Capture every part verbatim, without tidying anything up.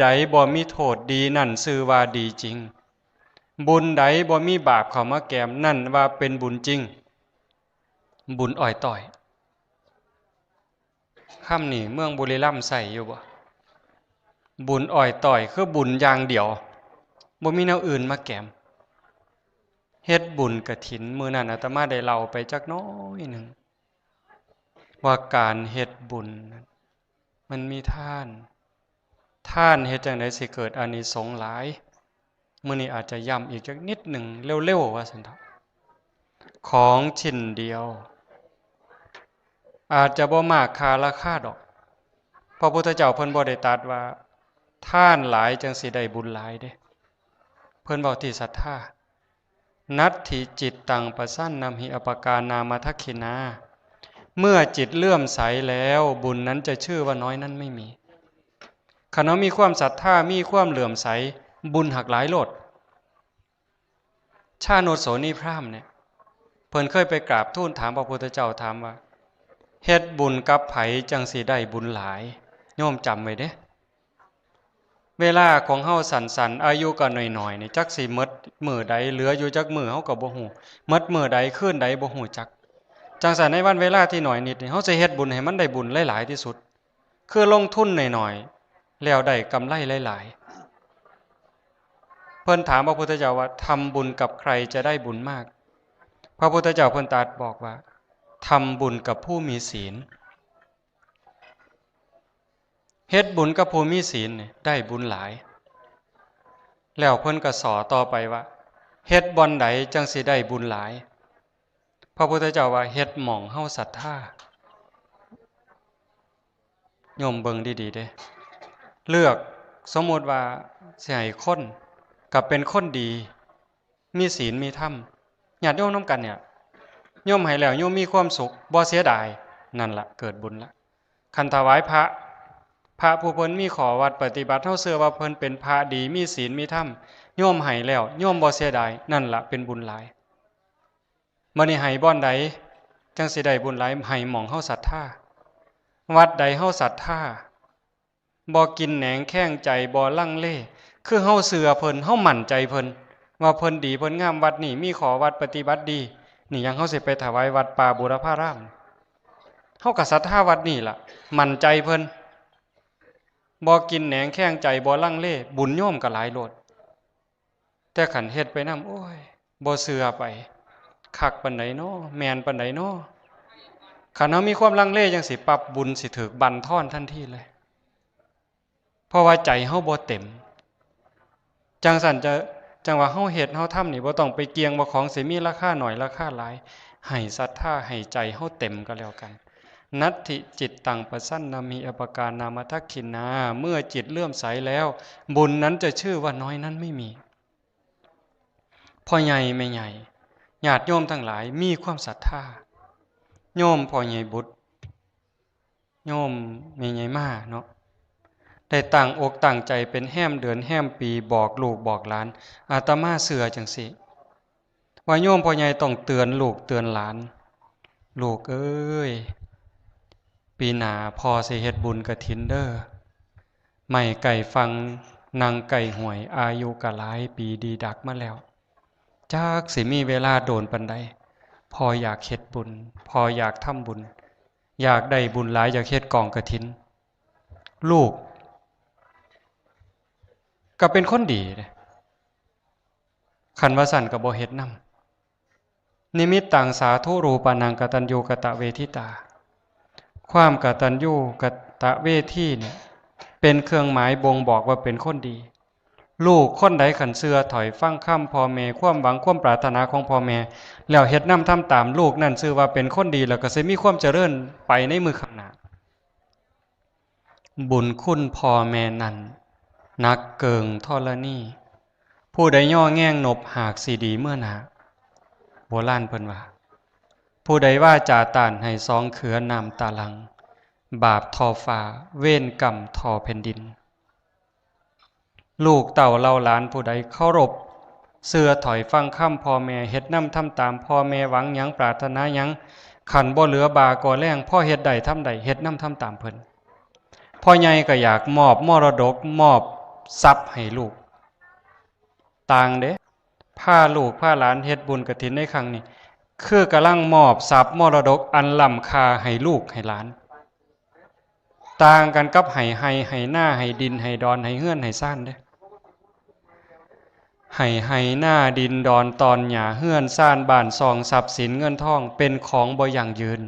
ใดบ่มีโทษ ดีนั่นชื่อว่าดีจริง บุญใดบ่มีบาปเข้ามาแกม นั่นว่าเป็นบุญจริง บุญอ้อยต้อย คำนี้เมืองบุรีรัมย์ใช้อยู่บ่ บุญอ้อยต้อย คือบุญอย่างเดียว บ่มีแนวอื่นมาแกม เฮ็ดบุญกฐิน มื้อนั้นอาตมาได้เล่าไปจักน้อยหนึ่ง ว่าการเฮ็ดบุญนั้นมันมีทาน ทานเฮ็ดจั่งใดสิเกิดอานิสงส์หลาย มื้อนี้อาจจะย้ำอีกจักนิดหนึ่งเร็วๆ ว่าซั่นเถาะ ของชิ้นเดียว อาจจะบ่มากค่าราคาดอก พระพุทธเจ้าเพิ่นบ่ได้ตรัสว่า ทานหลายจั่งสิได้บุญหลายเด้ เพิ่นเว้าที่ศรัทธา นัตถิจิตตังปสันนัมหิอัปปกานามาทักขินา เมื่อจิตเลื่อมใสแล้ว บุญนั้นจะชื่อว่าน้อยนั้นไม่มี คันเฮามีความศรัทธา มีความเลื่อมใส บุญหักหลายโลด ชาโนโสนีพราหมณ์เนี่ย เพิ่นเคยไปกราบทูลถามพระพุทธเจ้า ถามว่า เฮ็ดบุญกับไผจั่งสิได้บุญหลาย โยมจำไว้เด้ เวลาของเฮาสั้นๆ อายุก็น้อยๆ นี่ จักสิหมดมื้อใด เหลืออยู่จักมื้อเฮาก็บ่ฮู้ หมดมื้อใดคืนใดบ่ฮู้จัก จั่งซั้นในวันเวลาที่น้อยนิดนี่ เฮาสิเฮ็ดบุญให้มันได้บุญหลายๆ ที่สุด คือลงทุนน้อยๆ แล้วได้กำไรหลายๆ เพิ่นถามพระพุทธเจ้าว่า ทำบุญกับใครจะได้บุญมาก พระพุทธเจ้าเพิ่นตรัสบอกว่า ทำบุญกับผู้มีศีล เฮ็ดบุญกับผู้มีศีลนี่ได้บุญหลาย แล้วเพิ่นก็สอต่อไปว่า เฮ็ดบ่อนใดจั่งสิได้บุญหลาย พระพุทธเจ้าว่า เฮ็ดหม่องเฮาศรัทธา โยมเบิ่งดีๆ เด้ เลือก สมมุติว่าสิให้คน ก็เป็นคนดี มีศีลมีธรรม ญาติโยมนำกันเนี่ย โยมให้แล้วโยมมีความสุข บ่เสียดาย นั่นละเกิดบุญละ คันถวายพระ พระผู้เพิ่นมีข้อวัดปฏิบัติ เฮาเชื่อว่าเพิ่นเป็นพระดี มีศีลมีธรรม โยมให้แล้ว โยมบ่เสียดาย นั่นละเป็นบุญหลาย บัดนี้ให้บ่อนใด จั่งสิได้บุญหลาย ให้หม่องเฮาศรัทธา วัดใดเฮาศรัทธา บ่กินแหนงแคลงใจ บ่ลังเล คือเฮาเชื่อเพิ่น เฮามั่นใจเพิ่น ว่าเพิ่นดีเพิ่นงาม วัดนี้มีข้อวัดปฏิบัติดี นี่หยังเฮาสิไปถวายวัดป่าบูรพาราม เฮาก็ศรัทธาวัดนี้ล่ะ มั่นใจเพิ่น บ่กินแหนงแคลงใจ บ่ลังเล บุญโยมก็หลายโลด แต่คันเฮ็ดไปนำ โอ้ย บ่เชื่อไป คักปานใดน้อ แม่นปานใดน้อ คันเฮามีความลังเลจั่งซี้ปั๊บ บุญสิถูกบั่นทอนทันทีเลย เพราะว่าใจเฮาบ่เต็ม จั่งซั้นจะ จั่งว่าเฮาเฮ็ดเฮาทำนี่ บ่ต้องไปเกี่ยงว่าของสิมีราคาน้อยราคาหลาย ให้ศรัทธาให้ใจเฮาเต็มก็แล้วกัน นัตถิจิตตังปสันนามิอัปปกานามาทักขินา เมื่อจิตเลื่อมใสแล้ว บุญนั้นจะชื่อว่าน้อยนั้นไม่มี พ่อใหญ่แม่ใหญ่ ญาติโยมทั้งหลายมีความศรัทธา โยมพ่อใหญ่บุตร โยมแม่ใหญ่มาเนาะ ได้ตั้งอกตั้งใจเป็นแฮมเดือนแฮมปี บอกลูกบอกหลาน อาตมาเชื่อจั่งซี้ ว่าโยมพ่อใหญ่ต้องเตือนลูกเตือนหลาน ลูกเอ้ย ปีหน้าพ่อสิเฮ็ดบุญกฐินเด้อ ไม้ใกล้ฝั่ง นั่งใกล้ห้วย อายุก็หลายปีดีดักมาแล้ว จักสิมีเวลาโดนปานใด พ่ออยากเฮ็ดบุญ พ่ออยากทำบุญ อยากได้บุญหลาย อยากเฮ็ดกองกฐิน ลูก ก็เป็นคนดีเด้ คันว่าซั่นก็บ่เฮ็ดนำ นิมิตตังสาธุรูปานังกตัญญูกตเวทิตา ความกตัญญูกตเวทีเนี่ย เป็นเครื่องหมายบ่งบอกว่าเป็นคนดี ลูกคนใดคันเชื่อถ้อยฟังคำพ่อแม่ ความหวังความปรารถนาของพ่อแม่ แล้วเฮ็ดนำทำตาม ลูกนั่นชื่อว่าเป็นคนดี แล้วก็สิมีความเจริญไปในมื้อข้างหน้า บุญคุณพ่อแม่นั้น หนักเกิ่งธรณี ผู้ใดย่อแง่งนบหากสิดีเมือหน้า โบราณเพิ่นว่า ผู้ใดวาจาต้านให้สองเขือน้ำตาหลั่ง บาปท่อฟ้า เวรกรรมท่อแผ่นดิน ลูกเต้าเหล่าหลานผู้ใดเคารพ เชื่อถ้อยฟังคำพ่อแม่ เฮ็ดนำทำตาม พ่อแม่หวังหยังปรารถนาหยัง คันบ่เหลือบ่าก่อแรง พอเฮ็ดได้ทำได้ เฮ็ดนำทำตามเพิ่น พ่อใหญ่ก็อยากมอบมรดก มอบ ทรัพย์ให้ลูก ต่างเด้ พาลูกพาหลานเฮ็ดบุญกฐินในครั้งนี้ คือกำลังมอบทรัพย์มรดกอันล้ำค่าให้ลูกให้หลาน ต่างกันกับให้ไฮ่ให้นา ให้ดินให้ดอน ให้เฮือนให้ซานเด้ ให้ไฮ่นาดินดอนตอนหญ้า เฮือนซานบ้านช่อง ทรัพย์สินเงินทอง เป็นของบ่ยั่งยืน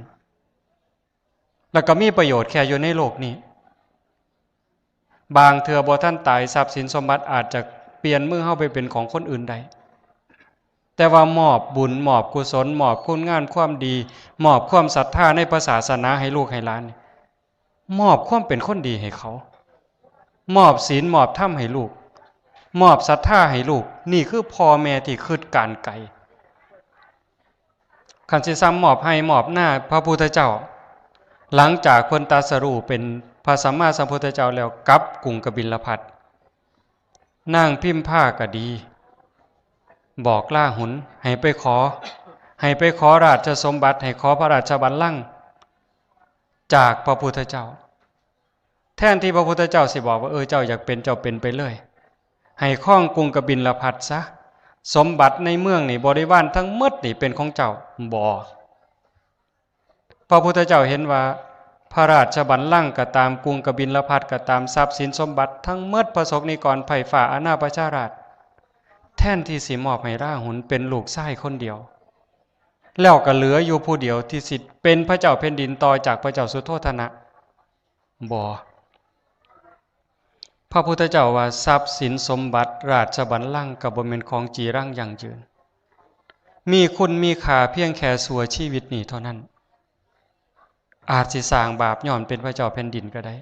แล้วก็มีประโยชน์แค่อยู่ในโลกนี้ บางเทื่อบ่ทันตาย ทรัพย์สินสมบัติอาจจะเปลี่ยนมือเฮาไปเป็นของคนอื่นได้ แต่ว่ามอบบุญ มอบกุศล มอบคุณงามความดี มอบความศรัทธาในพระศาสนาให้ลูกให้หลาน มอบความเป็นคนดีให้เขา มอบศีล มอบธรรมให้ลูก มอบศรัทธาให้ลูก นี่คือพ่อแม่ที่คิดการไกล คันสิซ้ำมอบไฮ่มอบนา พระพุทธเจ้า หลังจากเพิ่นตรัสรู้เป็นพระสัมมาสัมพุทธเจ้าแล้ว กลับกรุงกบิลพัสดุ์ นางพิมพาก็ดี บอกราหุลให้ไปขอ ให้ไปขอราชสมบัติ ให้ขอพระราชบัลลังก์จากพระพุทธเจ้า แทนที่พระพุทธเจ้าสิบอกว่า เออ เจ้าอยากเป็น เจ้าเป็นไปเลย ให้ครองกรุงกบิลพัสดุ์ซะ สมบัติในเมืองนี่ บริวารทั้งหมดนี่เป็นของเจ้า บ่ พระพุทธเจ้าเห็นว่า พระราชบัลลังก์ก็ตาม กรุงกบิลพัสดุ์ก็ตาม ทรัพย์สินสมบัติทั้งหมด พระสกนิกร ไพร่ฟ้า อาณาประชาราษฎร์ แทนที่สิมอบให้ราหุลเป็นลูกชายคนเดียว แล้วก็เหลืออยู่ผู้เดียวที่สิเป็นพระเจ้าแผ่นดินต่อจากพระเจ้าสุโธทนะ บ่ พระพุทธเจ้าว่า ทรัพย์สินสมบัติราชบัลลังก์ก็บ่แม่นของจีรังยั่งยืน มีคุณมีค่าเพียงแค่ชั่วชีวิตนี้เท่านั้น อาจสิสร้างบาปย้อนเป็นพระเจ้าแผ่นดินก็ได้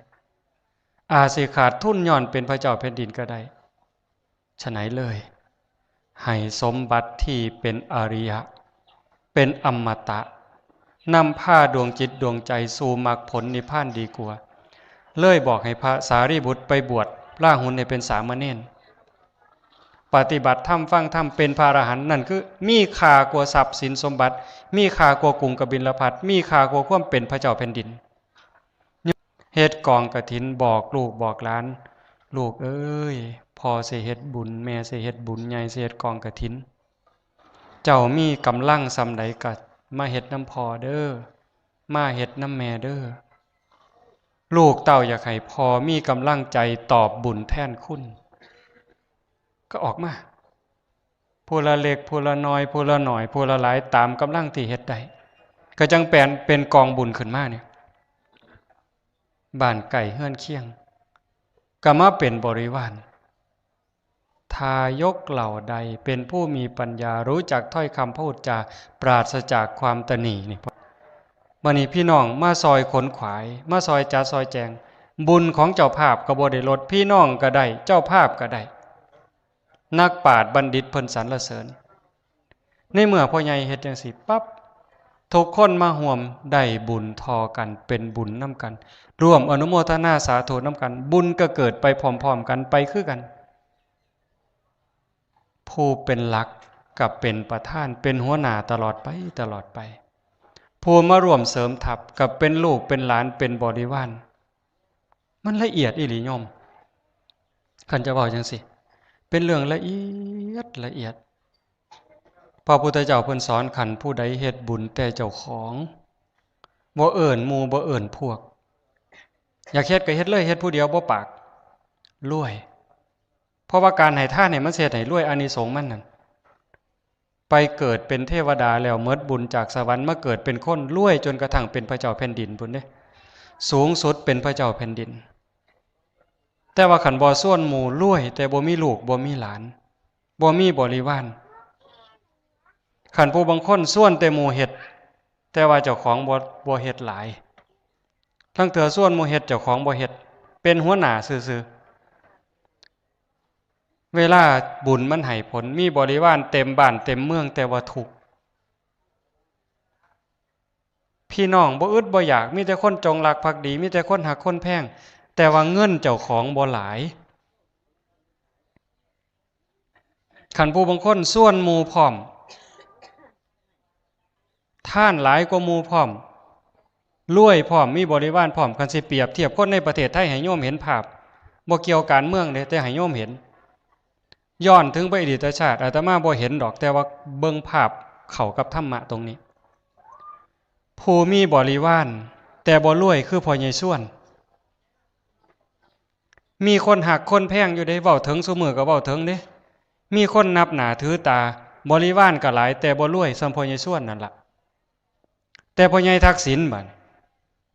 อาจสิขาดทุนย้อนเป็นพระเจ้าแผ่นดินก็ได้ ฉะนั้นเลย ให้สมบัติที่เป็นอริยะ เป็นอมตะ นำพาดวงจิตดวงใจสู่มรรคผลนิพพานดีกว่า เลยบอกให้พระสารีบุตรไปบวชราหุลให้เป็นสามเณร ปฏิบัติธรรมฟังธรรมเป็นพระอรหันต์ นั่นคือมีค่ากว่าทรัพย์สินสมบัติ มีค่ากว่ากรุงกบิลพัสดุ์ มีค่ากว่าความเป็นพระเจ้าแผ่นดิน เฮ็ดกองกฐิน บอกลูกบอกหลาน ลูกเอ้ย พ่อสิเฮ็ดบุญ แม่สิเฮ็ดบุญใหญ่ สิเฮ็ดกองกฐิน เจ้ามีกำลังส่ำใดก็มาเฮ็ดนำพ่อเด้อ มาเฮ็ดนำแม่เด้อ ลูกเต้าอยากให้พ่อมีกำลังใจตอบบุญแทนคุณ ก็ออกมา ผู้ละเล็ก ผู้ละน้อย ผู้ละน้อย ผู้ละหลาย ตามกำลังที่เฮ็ดได้ ก็จั่งแปลนเป็นกองบุญขึ้นมาเนี่ย บ้านใกล้เฮือนเคียง ก็มาเป็นบริวาร ทายกเหล่าใดเป็นผู้มีปัญญา รู้จักถ้อยคำพูดจา ปราศจากความตนีนี่ บัดนี้พี่น้องมาซอยขนขวาย มาซอยจัดซอยแจง บุญของเจ้าภาพก็บ่ได้ลด พี่น้องก็ได้ เจ้าภาพก็ได้ นักปราชญ์บัณฑิตเพิ่นสรรเสริญ ในเมื่อพ่อใหญ่เฮ็ดจั่งซี้ปั๊บ ทุกคนมาร่วมได้บุญท่อกัน เป็นบุญนำกัน ร่วมอนุโมทนาสาธุนำกัน บุญก็เกิดไปพร้อมๆกัน ไปคือกัน ผู้เป็นหลักกับเป็นประธาน เป็นหัวหน้าตลอดไป ตลอดไป ผู้มาร่วมเสริมทัพกับเป็นลูกเป็นหลาน เป็นบริวาร มันละเอียดอีหลีโยม คันจะเว้าจั่งซี้ เป็นเรื่องละเอียดละเอียด พระพุทธเจ้าเพิ่นสอน คันผู้ใดเฮ็ดบุญแต่เจ้าของ บ่เอิ้นหมู่บ่เอิ้นพวก อยากเฮ็ดก็เฮ็ดเลย เฮ็ดผู้เดียวบ่ปาก รวย เพราะว่าการให้ทานนี่มันสิเฮ็ดให้รวย อานิสงส์มันนั่น ไปเกิดเป็นเทวดาแล้วหมดบุญจากสวรรค์ มาเกิดเป็นคน รวยจนกระทั่งเป็นพระเจ้าแผ่นดินพุ้นเด้ สูงสุดเป็นพระเจ้าแผ่นดิน แต่ว่าคันบ่ชวนหมู่ รวยแต่บ่มีลูกบ่มีหลาน บ่มีบริวาร คันผู้บางคนชวนแต่หมู่เฮ็ด แต่ว่าเจ้าของบ่ บ่เฮ็ดหลาย ลางเทื่อชวนหมู่เฮ็ด เจ้าของบ่เฮ็ด เป็นหัวหน้าซื่อๆ เวลาบุญมันให้ผล มีบริวารเต็มบ้านเต็มเมือง แต่ว่าทุกข์ พี่น้องบ่อึดบ่อยาก มีแต่คนจงรักภักดี มีแต่คนฮักคนแพง แต่ว่าเงินเจ้าของบ่หลาย คันผู้บางคนชวนหมู่พร้อม ทานหลายกว่าหมู่พร้อม รวยพร้อม มีบริวารพร้อม คันสิเปรียบเทียบคนในประเทศไทยให้โยมเห็นภาพ บ่เกี่ยวการเมืองเด้ แต่ให้โยมเห็น ย้อนถึงไปอดีตชาติ อาตมาบ่เห็นดอก แต่ว่าเบิ่งภาพเข้ากับธรรมะตรงนี้ ผู้มีบริวาร แต่บ่รวยคือพ่อใหญ่ชวน มีคนฮักคนแพงอยู่เด้ เว้าถึงซุมื้อก็เว้าถึงเด้ มีคนนับหน้าถือตา บริวารก็หลาย แต่บ่รวยส่ำพ่อใหญ่ชวนนั่นล่ะ แต่พ่อใหญ่ทักษิณบัด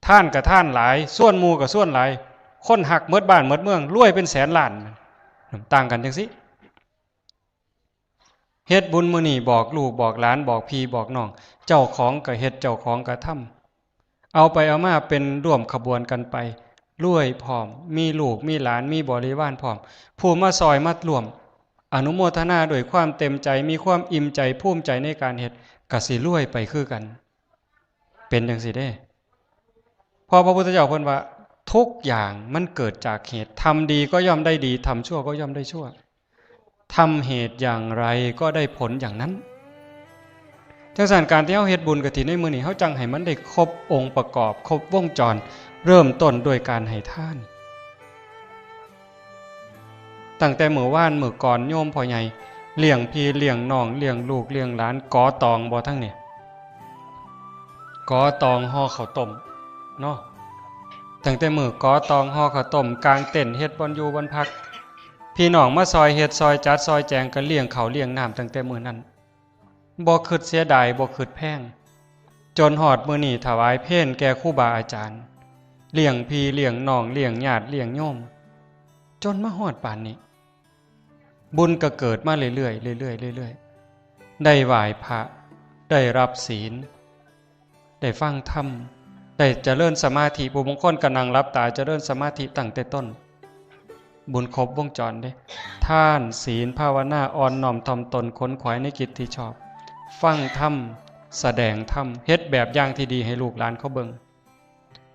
ทานก็ทานหลาย ชวนหมู่ก็ชวนหลาย คนฮักหมดบ้านหมดเมือง รวยเป็นแสนล้าน ต่างกันจังซี้ เฮ็ดบุญมื้อนี้บอกลูกบอกหลานบอกพี่บอกน้อง เจ้าของก็เฮ็ด เจ้าของก็ทำ เอาไปเอามาเป็นร่วมขบวนกันไป รวยพร้อม มีลูกมีหลาน มีบริวารพร้อม ผู้มาซอยมาร่วม อนุโมทนาด้วยความเต็มใจ มีความอิ่มใจ ภูมิใจในการเฮ็ด ก็สิรวยไปคือกัน เป็นจังซี้เด้ เพราะพระพุทธเจ้าเพิ่นว่า ทุกอย่างมันเกิดจากเหตุ ทำดีก็ย่อมได้ดี ทำชั่วก็ย่อมได้ชั่ว ทำเหตุอย่างไรก็ได้ผลอย่างนั้น จังซั่น การที่เฮาเฮ็ดบุญกฐินในมื้อนี้ เฮาจั่งให้มันได้ครบองค์ประกอบ ครบวงจร เริ่มต้นด้วยการให้ทาน ตั้งแต่มื้อวานมื้อก่อน โยมพ่อใหญ่เลี้ยงพี่เลี้ยงน้อง เลี้ยงลูกเลี้ยงหลาน กอตองบ่ทั้งนี้ กอตองห่อข้าวต้มเนาะ ตั้งแต่มื้อกอตองห่อข้าวต้ม กางเต็นท์เฮ็ดบ่อนอยู่บ่อนพัก พี่น้องมาซอยเฮ็ดซอยจัดซอยแจง ก็เลี้ยงข้าวเลี้ยงน้ำตั้งแต่มื้อนั้น บ่คิดเสียดาย บ่คิดแพง จนฮอดมื้อนี้ถวายเพลแก่ครูบาอาจารย์ เลี้ยงพี่เลี้ยงน้อง เลี้ยงญาติเลี้ยงโยม จนมาฮอดปานนี้ บุญก็เกิดมาเรื่อยๆ เรื่อยๆ เรื่อยๆ ได้ไหว้พระ ได้รับศีล ได้ฟังธรรม ได้เจริญสมาธิ ผู้บางคนก็นั่งหลับตาเจริญสมาธิตั้งแต่ต้น บุญครบวงจรเด้ ทาน ศีล ภาวนา อ่อนน้อมถ่อมตน ขนขวายในกิจที่ชอบ ฟังธรรม แสดงธรรม เฮ็ดแบบอย่างที่ดีให้ลูกหลานเขาเบิ่ง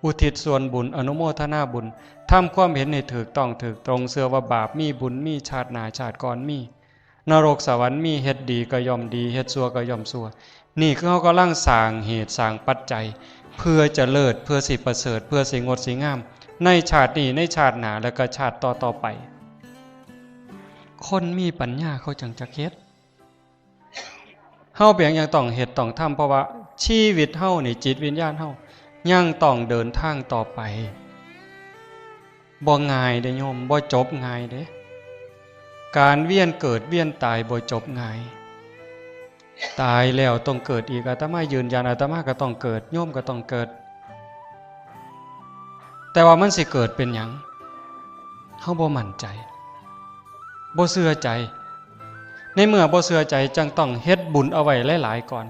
อุทิศส่วนบุญ อนุโมทนาบุญ ทำความเห็นให้ถูกต้องถูกตรง เชื่อว่าบาปมี บุญมี ชาติหน้าชาติก่อนมี นรกสวรรค์มี เฮ็ดดีก็ย่อมดี เฮ็ดชั่วก็ย่อมชั่ว นี่คือเฮากำลังสร้างเหตุสร้างปัจจัย เพื่อจะเลิศ เพื่อสิประเสริฐ เพื่อสิงดสิงาม ในชาตินี้ ในชาติหน้า และก็ชาติต่อๆ ไป คนมีปัญญาเขาจั่งจักเฮ็ด เฮาเป็นหยังยังต้องเฮ็ดต้องทำ เพราะว่าชีวิตเฮานี่ จิตวิญญาณเฮายังต้องเดินทางต่อไป บ่ง่ายเด้โยม บ่จบง่ายเด้ การเวียนเกิดเวียนตายบ่จบง่าย ตายแล้วต้องเกิดอีก อาตมายืนยัน อาตมาก็ต้องเกิด โยมก็ต้องเกิด แต่ว่ามันสิเกิดเป็นหยัง เฮาบ่มั่นใจ บ่เชื่อใจ ในเมื่อบ่เชื่อใจ จั่งต้องเฮ็ดบุญเอาไว้หลายๆ ก่อน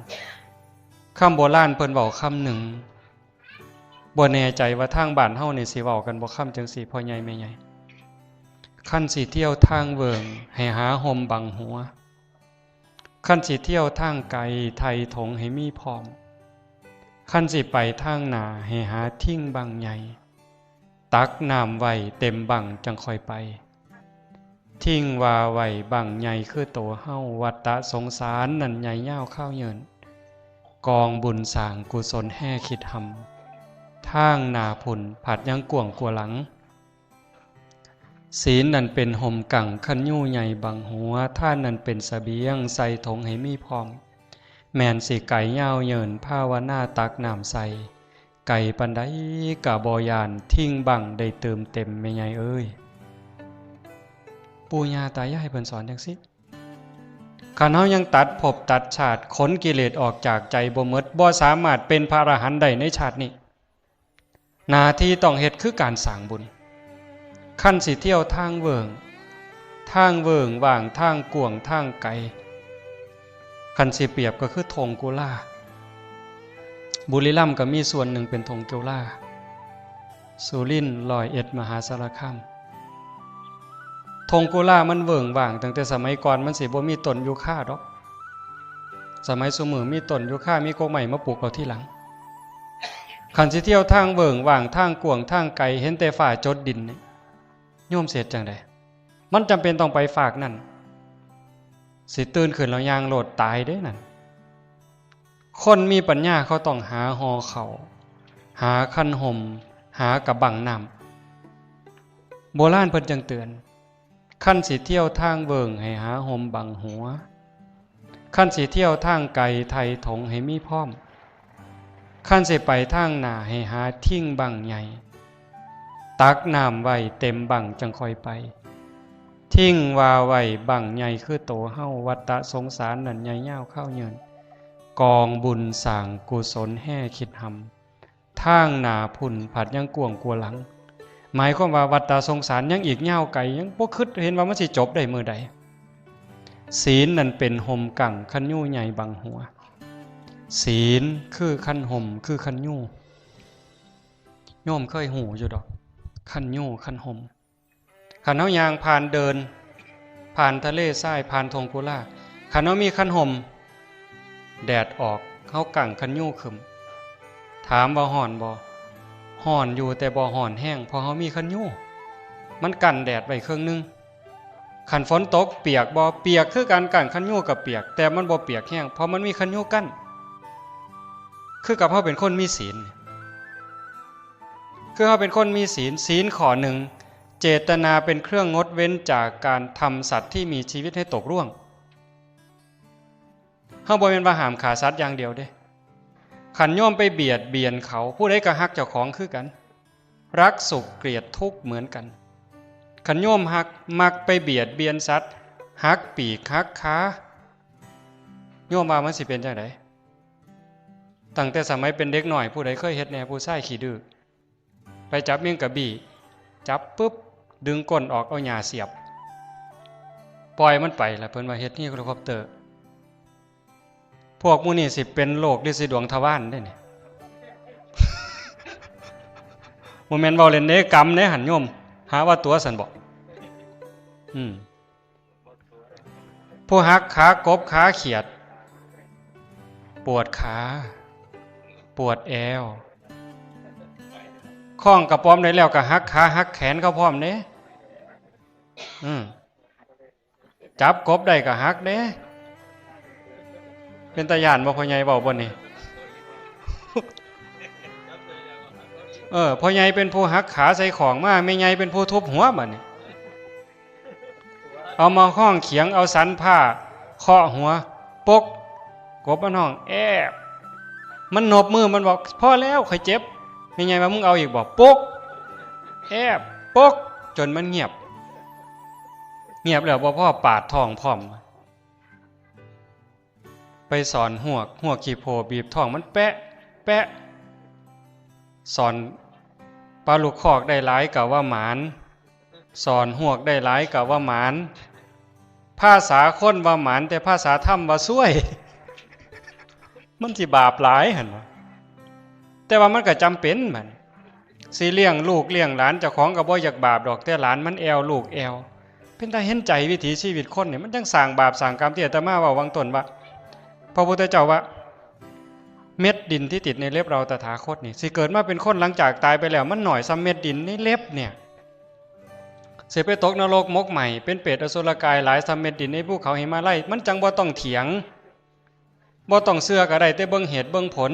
คำโบราณเพิ่นเว้าคำหนึ่ง บ่แน่ใจว่าทางบ้านเฮานี่สิเว้ากันบ่ คำจั่งซี้ พ่อใหญ่แม่ใหญ่ คันสิเที่ยวทางเวิ้ง ให้หาฮ่มบังหัว คันสิเที่ยวทางไกล ไถ่ถงให้มีพร้อม คันสิไปทางหน้า ให้หาทิ่งบั้งใหญ่ ตักน้ำไว้เต็มบั้งจั่งค่อยไป ทิ่งว่าไว้บั้งใหญ่คือโตเฮา วัฏฏะสงสารนั้นใหญ่ยาวคาวยืน กองบุญสร้างกุศลแฮ่คิดหำ ทางหน้าพุ้นผัดยังกว้างกว่าหลัง ศีลนั้นเป็นฮ่มกั้ง คันยูใหญ่บังหัว ทานนั้นเป็นเสบียง ใส่ถงให้มีพร้อม แม่นสิไกลยาวเยิน ภาวนาตักน้ำใส่ ไกลปานใดกะบ่ย่าน ทิ่งบั้งได้เติมเต็ม แม่ใหญ่เอ้ย ปู่ย่าตายายเพิ่นสอนจั่งซี้ คันเฮายังตัดภพตัดชาติ ขนกิเลสออกจากใจบ่หมด บ่สามารถเป็นพระอรหันต์ได้ในชาตินี้ หน้าที่ต้องเฮ็ดคือการสร้างบุญ คันสิเที่ยวทางเวิ้ง ทางเวิ้งว่าง ทางกว้าง ทางไกล คันสิเปรียบก็คือท่งกุลา บุรีรัมย์ก็มีส่วนหนึ่งเป็นท่งกุลา สุรินทร์ ร้อยเอ็ด มหาสารคาม ท่งกุลามันเวิ้งว่าง ตั้งแต่สมัยก่อนมันสิบ่มีต้นยูคาดอก สมัยซุมื้อมีต้นยูคา มีกกไม้มาปลูกเอาทีหลัง คันสิเที่ยวทางเวิ้งว่าง ทางกว้าง ทางไกล เห็นแต่ฟ้าจดดินนี่ โยมสิเฮ็ดจั่งใด มันจำเป็นต้องไปฟากนั่น สิตื่นขึ้นแล้วย่างโลด ตายเด้นั่น คนมีปัญญาเขาต้องหาห่อข้าว หาคันฮ่ม หากะบั้งน้ำ โบราณเพิ่นจั่งเตือน คันสิเที่ยวทางเวิ้งให้หาฮ่มบังหัว คันสิเที่ยวทางไกลไถ่ถงให้มีพร้อม คันสิไปทางหน้าให้หาทิ่งบั้งใหญ่ ตักน้ำไว้เต็มบั้งจั่งค่อยไป ทิ่งว่าไว้บั้งใหญ่คือโตเฮา วัฏฏะสงสารนั้นใหญ่ยาวคาวยืน กองบุญสร้างกุศลแฮ่คิดหำ ทางหน้าพุ้นผัดยังกว้างกว่าหลัง หมายความว่าวัฏฏะสงสารยังอีกยาวไกล ยังบ่คิดเห็นว่ามันสิจบได้มื้อใด ศีลนั่นเป็นฮ่มกั้งคันยูใหญ่บังหัว ศีลคือคันฮ่มคือคันยู โยมเคยฮู้อยู่ดอก คันยูคันฮ่ม คันเฮาย่างผ่านเดิน ผ่านทะเลทราย ผ่านท่งกุหลาบ คันเฮามีคันฮ่ม แดดออก เฮากั้งคันยูขึ้น ถามว่าฮ้อนบ่ ฮ้อนอยู่ แต่บ่ฮ้อนแฮง เพราะเฮามีคันยู มันกั้นแดดไว้ครึ่งหนึ่ง คันฝนตกเปียกบ่ เปียกคือกัน กั้งคันยูก็เปียก แต่มันบ่เปียกแฮง เพราะมันมีคันยูกั้น คือกับเฮาเป็นคนมีศีล คือเฮาเป็นคนมีศีล ศีลข้อหนึ่ง เจตนาเป็นเครื่องงดเว้นจากการทำสัตว์ที่มีชีวิตให้ตกร่วง เฮาบ่แม่นว่าห้ามฆ่าสัตว์อย่างเดียวเด้ คันโยมไปเบียดเบียนเขา ผู้ใดก็ฮักเจ้าของคือกัน รักสุขเกลียดทุกข์เหมือนกัน คันโยมฮัก มักไปเบียดเบียนสัตว์ หักปีกหักขา โยมว่ามันสิเป็นจั่งใด ตั้งแต่สมัยเป็นเด็กน้อย ผู้ใดเคยเฮ็ดแหน่ ผู้ชายขี้ดื้อ ไปจับแมงกะบี้ จับปุ๊บ ดึงก้นออก เอาหญ้าเสียบ ปล่อยมันไปล่ะ เพิ่นว่าเฮ็ดเฮลิคอปเตอร์ พวกหมู่นี้สิเป็นโรคฤทธิ์สีดวงทวารเด้นี่ บ่แม่นเว้าเล่นเด้ กรรมเด้หั่นโยม หาว่าตั๋วซั่นบ่ อืม ผู้หักขากบขาเขียด ปวดขา ปวดแอว คล้องกระป๋อมได้แล้วก็หักขาหักแขนเขาพร้อมเด้ อืม จับกบได้ก็หักเด้ เป็นตาย้านบ่ พ่อใหญ่เว้าบ่นี่ เออ พ่อใหญ่เป็นผู้หักขาใส่ข้องมา แม่ใหญ่เป็นผู้ทุบหัวบัดนี้ เอามาห้องเขียง เอาสันผ้าเคาะหัว ปก กบมันฮ้องแอบ มันนบมือ มันบอก "พอแล้ว ข้อยเจ็บ" แม่ใหญ่ว่า "มึงเอาอีกบ่" ปก แอบ ปก จนมันเงียบ เงียบแล้วบ่พอ ปาดท้องพร้อม ไปสอนฮวก ฮวกขี้โพบีบท้องมันแปะ แปะ สอนปลาลูกคอกได้หลายก็ว่าหมาน สอนฮวกได้หลายก็ว่าหมาน ภาษาคนว่าหมาน แต่ภาษาธรรมว่าซวย มันสิบาปหลายหั่นวะ แต่ว่ามันก็จำเป็นบัด สิเลี้ยงลูกเลี้ยงหลาน เจ้าของก็บ่อยากบาปดอก แต่หลานมันแอ่ว ลูกแอ่ว เป็นตาเห็นใจวิถีชีวิตคนนี่ มันจั่งสร้างบาปสร้างกรรม ที่อาตมาเว้าหว่างต้นว่า พระพุทธเจ้าว่า เม็ดดินที่ติดในเล็บเราตถาคตนี่ สิเกิดมาเป็นคนหลังจากตายไปแล้ว มันน้อยส่ำเม็ดดินในเล็บเนี่ย สิไปตกนรกหมกไหม้ เป็นเปรตอสุรกายหลายส่ำเม็ดดินในภูเขาหิมาลัย มันจั่งบ่ต้องเถียง บ่ต้องเชื่อก็ได้ แต่เบิ่งเหตุเบิ่งผล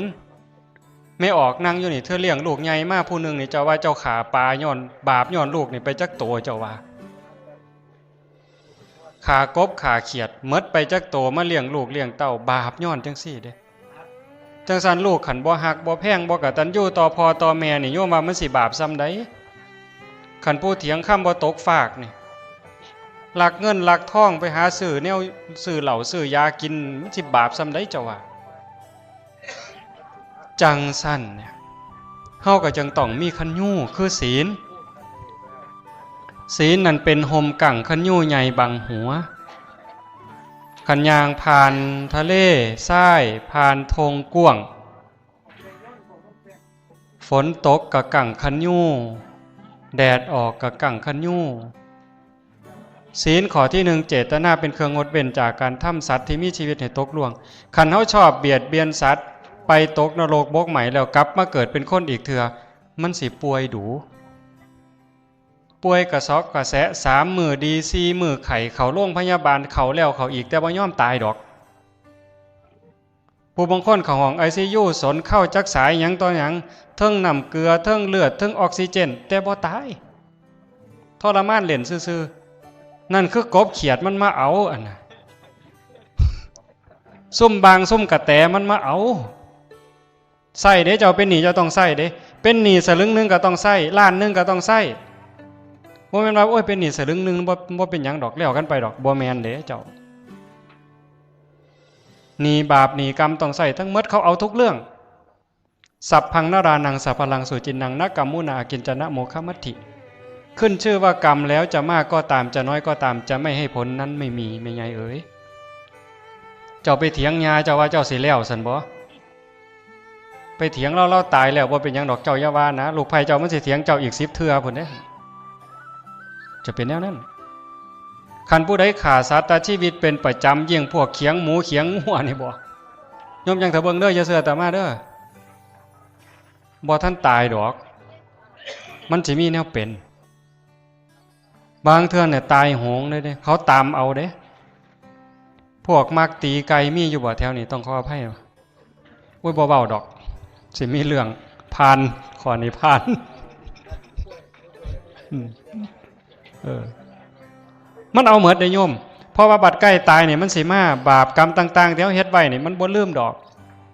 แม่ออกนั่งอยู่นี่ เทื่อเลี้ยงลูกใหญ่มาผู้หนึ่งนี่ เจ้าว่าเจ้าฆ่าปลาย้อน บาปย้อนลูกนี่ไปจักโต เจ้าว่า ฆ่ากบฆ่าเขียด หมดไปจักโต มาเลี้ยงลูกเลี้ยงเต้า บาปย้อนจั่งซี้เด้ จั่งซั้นลูกคันบ่ฮักบ่แพง บ่กตัญญูต่อพ่อต่อแม่นี่ โยมว่ามันสิบาปส่ำใด คันผู้เถียงคำบ่ตกฟากนี่ ลักเงินลักทองไปหาซื้อแนว ซื้อเหล้าซื้อยากิน มันสิบาปส่ำใดเจ้าว่า จั่งซั้นเนี่ย เฮาก็จั่งต้องมีคันยูคือศีล ศีลนั่นเป็นฮ่มกั้งคันยูใหญ่บังหัว คันย่างผ่านทะเลทราย ผ่านท่งกว้าง ฝนตกก็กั้งคันยู แดดออกก็กั้งคันยู ศีลข้อที่หนึ่ง เจตนาเป็นเครื่องงดเว้นจากการทำสัตว์ที่มีชีวิตให้ตกล่วง คันเฮาชอบเบียดเบียนสัตว์ ไปตกนรกหมกไหม้แล้วกลับมาเกิดเป็นคนอีกเทื่อ มันสิป่วยดู๋ ป่วยกระซอกกระแซะ สามมื้อดี สี่มื้อไข้ เข้าโรงพยาบาล เข้าแล้วเข้าอีก แต่บ่ยอมตายดอก ผู้บางคนเข้าห้องไอซียู สนเข้าจักสายหยังต่อหยัง เทิงน้ำเกลือ เทิงเลือด เทิงออกซิเจน แต่บ่ตาย ท ทรมานเล่นซื่อๆ นั่นคือกบเขียดมันมาเอาอันน่ะ ซุ่มบางซุ่มกระแตมันมาเอา ใส่เด้เจ้า เป็นหนี้เจ้าต้องใส่เด้ เป็นหนี้สลึงหนึ่งก็ต้องใส่ ล้านหนึ่งก็ต้องใส่ บ่แม่นว่า โอ้ย เป็นหนี้สลึงหนึ่งบ่ บ่เป็นหยังดอก แล้วกันไปดอก บ่แม่นเด้เจ้า หนี้บาปหนี้กรรมต้องใส่ทั้งหมด เขาเอาทุกเรื่อง สัพพังนรานัง สัพพลังสุจินนัง นกัมมุนาอากิญจนะโมฆะมัตถิ ขึ้นชื่อว่ากรรมแล้วจะมากก็ตาม จะน้อยก็ตาม จะไม่ให้ผลนั้นไม่มี แม่ใหญ่เอ๋ย เจ้าไปเถียงญาเจ้าว่าเจ้าสิแล้วซั่นบ่ ไปเถียงลาว ลาวตายแล้วบ่เป็นหยังดอก เจ้าอย่าว่านะ ลูกไผ่เจ้ามันสิเถียงเจ้าอีกสิบเทื่อพุ้นเด้ จะเป็นแนวนั้น คันผู้ใดฆ่าสัตว์ตัดชีวิตเป็นประจำ เยี่ยงพวกเขียงหมูเขียงงัวนี่บ่ โยมยังเถอะเบิ่งเด้อ อย่าเชื่ออาตมาเด้อ บ่ทันตายดอก มันสิมีแนวเป็น บางเทื่อเนี่ยตายโหงเลยเด้ เขาตามเอาเด้ พวกมักตีไก่มีอยู่บ่แถวนี้ ต้องขออภัย โอ้ย บ่เว้าดอก สิมีเรื่อง ผ่าน ข้อนี้ผ่าน อืม เออ มันเอาหมดเด้โยม เพราะว่าบัดใกล้ตายเนี่ยมันสิมา บาปกรรมต่างๆ ที่เฮาเฮ็ดไว้นี่มันบ่ลืมดอก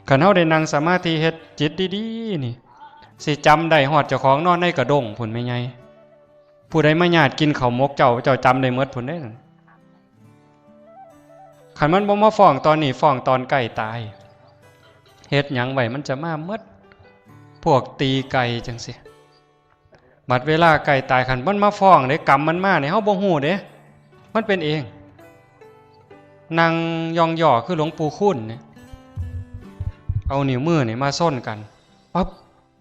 คันเฮาได้นั่งสมาธิเฮ็ดจิตดีๆ นี่ สิจำได้ฮอดเจ้าของนอนในกระด้งพุ้นแม่ใหญ่ ผู้ใดมาญาติกินข้าวหมกเจ้า เจ้าจำได้หมดพุ้นเด้ คันมันบ่มาฟ้องตอนนี้ ฟ้องตอนใกล้ตาย เฮ็ดหยังไว้มันจะมาหมด พวกตีไก่จังซี้ บัดเวลาใกล้ตาย คันมันมาฟ้องเด้ กรรมมันมาเนี่ย เฮาบ่ฮู้เด้ มันเป็นเอง นั่งย่องย่อคือหลวงปู่คูณเนี่ย เอานิ้วมือเนี่ยมาส้นกัน ปั๊บ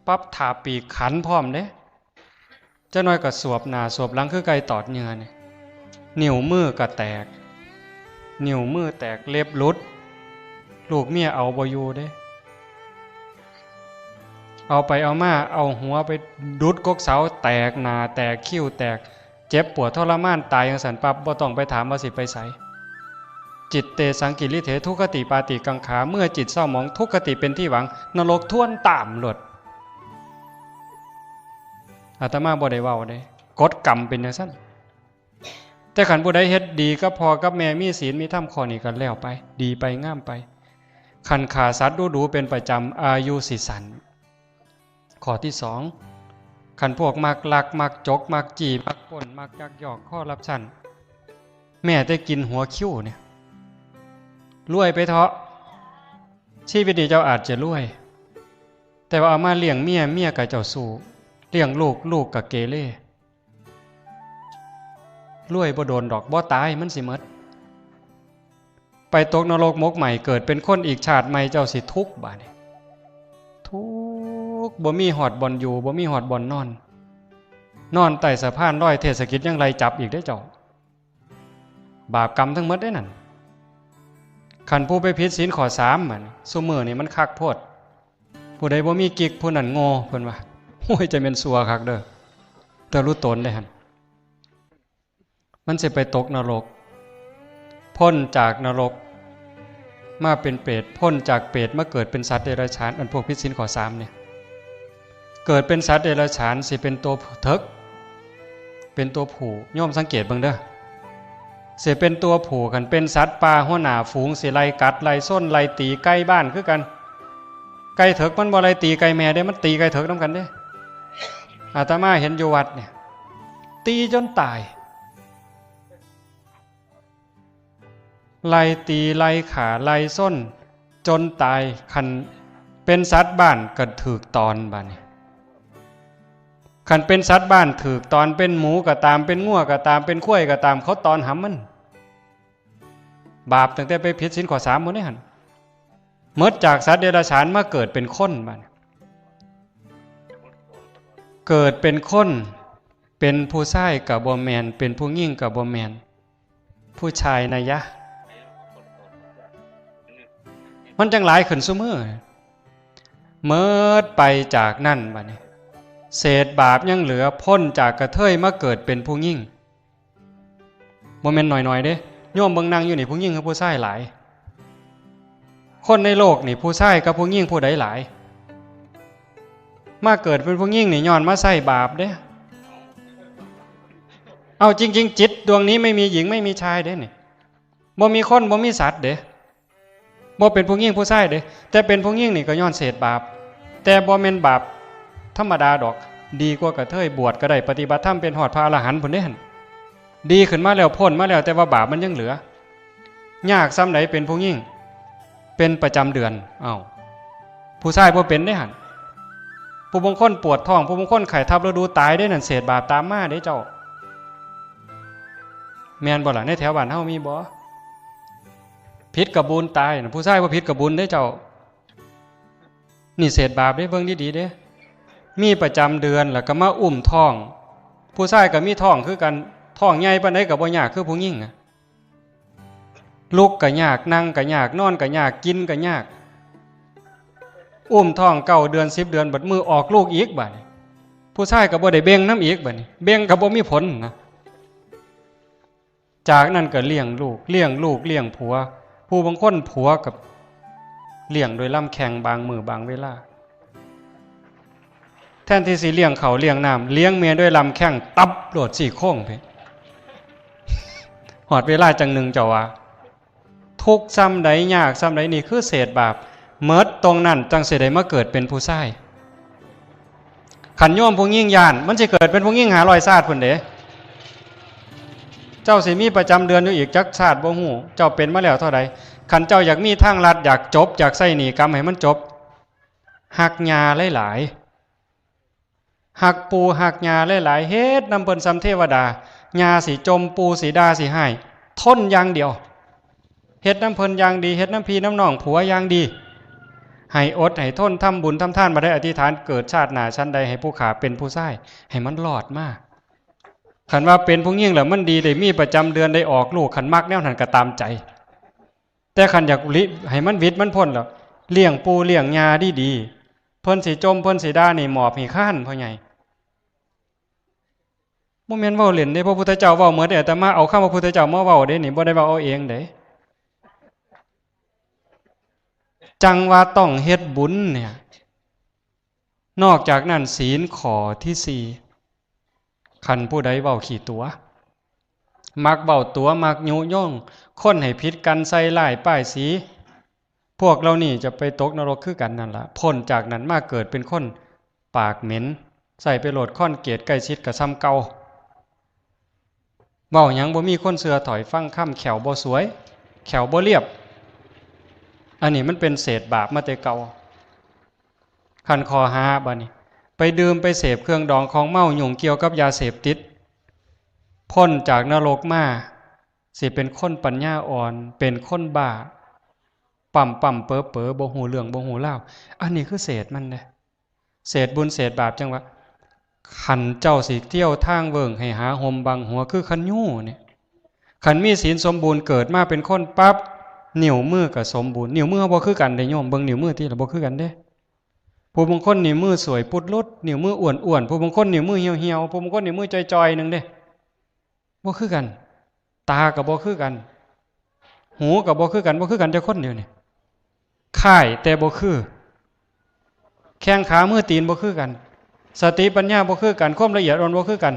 ปั๊บ ถาปีกขันพร้อมเด้ จักหน่อยก็สวบหน้าสวบหลังคือไก่ตอดเหยื่อนี่ นิ้วมือก็แตก นิ้วมือแตก เล็บหลุด ลูกเมียเอาบ่อยู่เด้ เอาไปเอามา เอาหัวไปดุดกกเสา แตกหน้าแตกคิ้วแตก เจ็บปวดทรมาน ตายจังซั่นปั๊บ บ่ต้องไปถามว่าสิไปไส จิตเตสังกิริเถ ทุคติปาติกังขา เมื่อจิตเศร้าหมอง ทุคติเป็นที่หวัง นรกทวนตามโลด อาตมาบ่ได้เว้าเด้ กฎกรรมเป็นจังซั่น แต่คันผู้ใดเฮ็ดดีกับพ่อกับแม่ มีศีลมีธรรม ข้อนี้ก็แล้วไป ดีไปงามไป คันฆ่าสัตว์ดูๆ เป็นประจำ อายุสิสั้น ข้อที่สอง คันพวกมักลัก มักจก มักจี้ มักปล้น มักยักยอก คอร์รัปชัน แม้แต่กินหัวคิวเนี่ย รวยไปเถาะ ชีวิตนี้เจ้าอาจจะรวย แต่ว่าเอามาเลี้ยงเมีย เมียก็เจ้าชู้ เลี้ยงลูก ลูกก็เกเร รวยบ่โดนดอก บ่ตาย มันสิหมด ไปตกนรกหมกไหม้ เกิดเป็นคนอีกชาติใหม่ เจ้าสิทุกข์บาดนี้ ทุกข์ บ่มีฮอดบ่อนอยู่ บ่มีฮอดบ่อนนอน นอนใต้สะพานลอย เทศกิจยังไล่จับอีกเด้เจ้า บาปกรรมทั้งหมดเด้นั่น คันผู้ไปผิดศีลข้อสาม มัน ซุมื้อนี่มันคักโพด ผู้ใดบ่มีกิ๊ก ผู้นั้นโง่ เพิ่นว่า โอ้ย จะแม่นซัวคักเด้อ แต่รู้ตนเด้หั่น มันสิไปตกนรก พ้นจากนรก มาเป็นเปรต พ้นจากเปรตมาเกิดเป็นสัตว์เดรัจฉาน อันพวกผิดศีลข้อสามเนี่ย เกิดเป็นสัตว์เดรัจฉาน สิเป็นตัวเถิก เป็นตัวผู้ โยมสังเกตเบิ่งเด้อ สิเป็นตัวผู้ คันเป็นสัตว์ป่า หัวหน้าฝูง สิไล่กัด ไล่ส้น ไล่ตีไก่บ้านคือกัน ไก่เถิกมันบ่ไล่ตีไก่แม่เด้ มันตีไก่เถิกนำกันเด้ อาตมาเห็นอยู่วัดเนี่ย ตีจนตาย ไล่ตี ไล่ฆ่า ไล่ส้น จนตาย คันเป็นสัตว์บ้านก็ถืกตอนบาดนี้ คันเป็นสัตว์บ้านถืกตอน เป็นหมูก็ตาม เป็นงัวก็ตาม เป็นควายก็ตาม เขาตอนหำมัน บาปตั้งแต่ไปผิดศีลข้อสามหมดเลยหั่น หมดจากสัตว์เดรัจฉานมาเกิดเป็นคนบาดนี้ เกิดเป็นคน เป็นผู้ชายก็บ่แม่น เป็นผู้หญิงก็บ่แม่น ผู้ชายนะยะ มันจังหลายขึ้นซุมื้อ เมิดไปจากนั่นบาดนี้ เศษบาปยังเหลือ พ้นจากกระเทยมาเกิดเป็นผู้หญิง บ่แม่นน้อยๆเด้ โยมเบิ่งนั่งอยู่นี่ ผู้หญิงกับผู้ชายหลาย คนในโลกนี่ ผู้ชายกับผู้หญิงผู้ใดหลาย มาเกิดเป็นผู้หญิงนี่ ย้อนมาใส่บาปเด้ เอาจริงๆ จิตดวงนี้ไม่มีหญิงไม่มีชายเด้นี่ บ่มีคนบ่มีสัตว์เด้ บ่เป็นผู้หญิงผู้ชายเด้ แต่เป็นผู้หญิงนี่ก็ย้อนเศษบาป แต่บ่แม่นบาปธรรมดาดอก ดีกว่ากระเทย บวชก็ได้ ปฏิบัติธรรมเป็นฮอดพระอรหันต์พุ้นเด้หั่น ดีขึ้นมาแล้ว พ้นมาแล้ว แต่ว่าบาปมันยังเหลือ ยากส่ำใดเป็นผู้หญิง เป็นประจำเดือน เอ้า ผู้ชายบ่เป็นเด้หั่น ผู้บางคนปวดท้อง ผู้บางคนไข้ทับฤดูตายเด้ นั่นเศษบาปตามมาเด้เจ้า แม่นบ่ล่ะ ในแถวบ้านเฮามีบ่ ผิดกะบุญตายน่ะ ผู้ชายบ่ผิดกะบุญเด้เจ้า นี่เศษบาปเด้ เบิ่งดีๆเด้ มีประจำเดือนแล้วก็มาอุ้มท้อง ผู้ชายก็มีท้องคือกัน ท้องใหญ่ปานใดก็บ่ยากคือผู้หญิงอะ ลุกก็ยาก นั่งก็ยาก นอนก็ยาก กินก็ยาก อุ้มท้องเก้าเดือน สิบเดือน บัดมื้อออกลูกอีกบัดนี้ ผู้ชายก็บ่ได้เบ่งนำอีกบัดนี้ เบ่งก็บ่มีผลนะ จากนั้นก็เลี้ยงลูก เลี้ยงลูก เลี้ยงผัว ผู้บางคนผัวก็เลี้ยงโดยลำแข้งบางมื้อบางเวลา แทนที่สิเลี้ยงข้าวเลี้ยงน้ำ เลี้ยงเมียด้วยลำแข้ง ตับโลดซี่โครงไป ฮอดเวลาจั่งนึ่งเจ้าว่า ทุกข์ส่ำใด ยากส่ำใด นี่คือเศษบาป หมดตรงนั้นจั่งสิได้มาเกิดเป็นผู้ชาย คันโยมผู้หญิงย้าน มันสิเกิดเป็นผู้หญิงห้าร้อยชาติพุ้นเด้ เจ้าสิมีประจำเดือนอยู่อีกจักชาติบ่ฮู้ เจ้าเป็นมาแล้วเท่าใด คันเจ้าอยากมีทางลัด อยากจบ อยากใช้หนี้กรรมให้มันจบ ฮักย่าหลายๆ ฮักปู่ฮักย่าหลายๆ เฮ็ดนำเพิ่นส่ำเทวดา ย่าสิจ่ม ปู่สิด่าสิฮ้าย ทนอย่างเดียว เฮ็ดนำเพิ่นอย่างดี เฮ็ดนำพี่นำน้องผัวอย่างดี ให้อดให้ทน ทำบุญทำทาน บ่ได้อธิษฐาน เกิดชาติหน้าฉันใดให้ผู้ข้าเป็นผู้ชาย ให้มันรอดมา คันว่าเป็นผู้หญิงแล้วมันดี ได้มีประจำเดือน ได้ออกลูก คันมักแนวนั้นก็ตามใจ แต่คันอยากหลี ให้มันหวิดมันพ้นแล้ว เลี้ยงปู่เลี้ยงย่าดีๆ เพิ่นสิจ่มเพิ่นสิด่านี่หมอบให้คานพ่อใหญ่ บ่แม่นเว้าเล่นเด้ พระพุทธเจ้าเว้าหมดเด้ อาตมาเอาคำพระพุทธเจ้ามาเว้าเด้นี่ บ่ได้เว้าเอาเองเด้ จั่งว่าต้องเฮ็ดบุญเนี่ย นอกจากนั้นศีลข้อที่สี่ คันผู้ใดเว้าขี้ตั๋ว มักเว้าตั๋ว มักยุยงคนให้ผิดกัน ใส่ร้ายป้ายสี พวกเหล่านี้จะไปตกนรกคือกันนั่นล่ะ พ้นจากนั้นมาเกิดเป็นคนปากเหม็น ใส่ไปโลดคอนกรีต ใกล้ชิดก็ส่ำเก่า เว้าหยังบ่มีคนเชื่อ ถ้อยฟังคำ แข้วบ่สวย แข้วบ่เรียบ อันนี้มันเป็นเศษบาปมาแต่เก่า คันข้อห้าบัดนี้ ไปดื่มไปเสพเครื่องดองของเมา ยุ่งเกี่ยวกับยาเสพติด พ้นจากนรกมา สิเป็นคนปัญญาอ่อน เป็นคนบ้า ปั๊มๆเป๋อๆ บ่ฮู้เรื่องบ่ฮู้ราว อันนี้คือเศษมันเด้ เศษบุญเศษบาป จั่งว่า คันเจ้าสิเที่ยวทางเวิ้งให้หาห่มบังหัวคือคันยูเนี่ย คันมีศีลสมบูรณ์เกิดมาเป็นคนปั๊บ นิ้วมือก็สมบูรณ์ นิ้วมือเฮาบ่คือกันเด้โยม เบิ่งนิ้วมือติล่ะ บ่คือกันเด้ ผู้บางคนนิ้วมือสวยปุดลุด นิ้วมืออ้วนๆ ผู้บางคนนิ้วมือเหี่ยวๆ ผู้บางคนนิ้วมือจ่อยๆ หนึ่งเด้ บ่คือกัน ตาก็บ่คือกัน หูก็บ่คือกัน บ่คือกันจักคนเดียวนี่ คล้ายแต่บ่คือ แข้งขามือตีนบ่คือกัน สติปัญญาบ่คือกัน ความละเอียดอ่อนบ่คือกัน